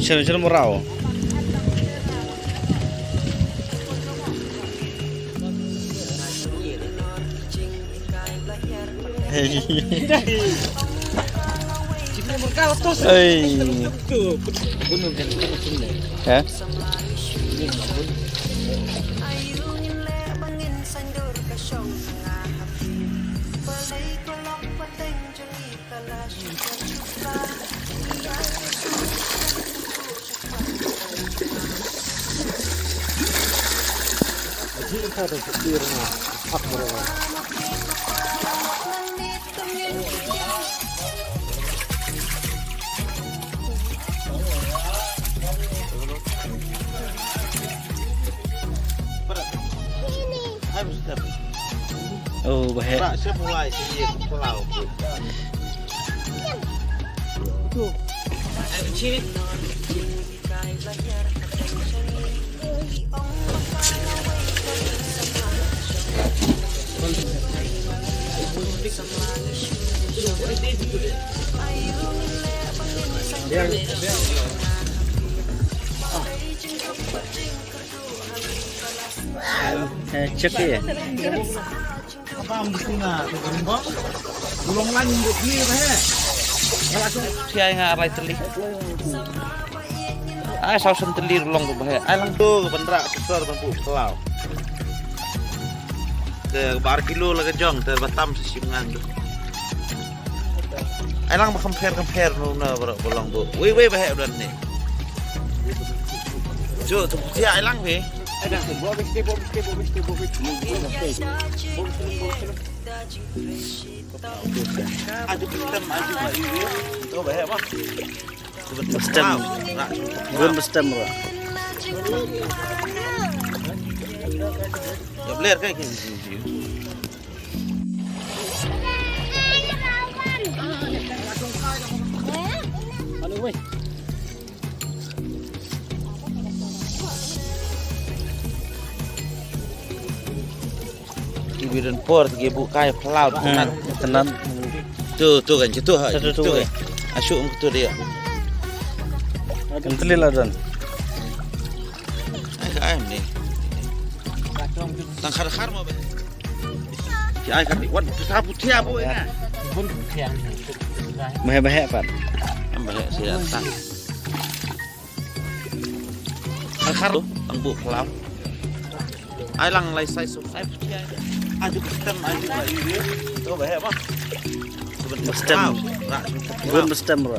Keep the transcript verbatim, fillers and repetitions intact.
Shen shen murau. Hey. Hey. Ha? Oh, bahaya. Eh, check ye. Apa mesti na tu gembang? Gulong lan ni ni eh. Kalau tu tiai nga arai teli. Ai saw sen teli long tu bah. Ai lang tu bandra sesor bambu kelau. Te bar kilo la ka jong te batam sa shim ngan tu. Ai lang ba compare compare no na ba long tu. Wei wei bah udah ni. Jo tu sia ai lang wei. Adu kitam adu ba iu. Tu bah bah. Bestem. Gun bestem ro. Ya bler kai ke. Ki bidan por ki bu kai plau. Hmm, tenan. Tu tu kan tu ha. Tu tu kan. Asu um tu dia. Kan telil adan. Ai ai ni. Tang khar khar ma ba. Ki ai kan wan tu sapu tia bu ina. Bahaya bahaya pat. Bahaya sia tang. Khar khar tu tang bu plau. Ai lang lai sai su sai pu tia. Aju bestem aju lai. Tu bahaya ba. Bestem. Gun bestem ro.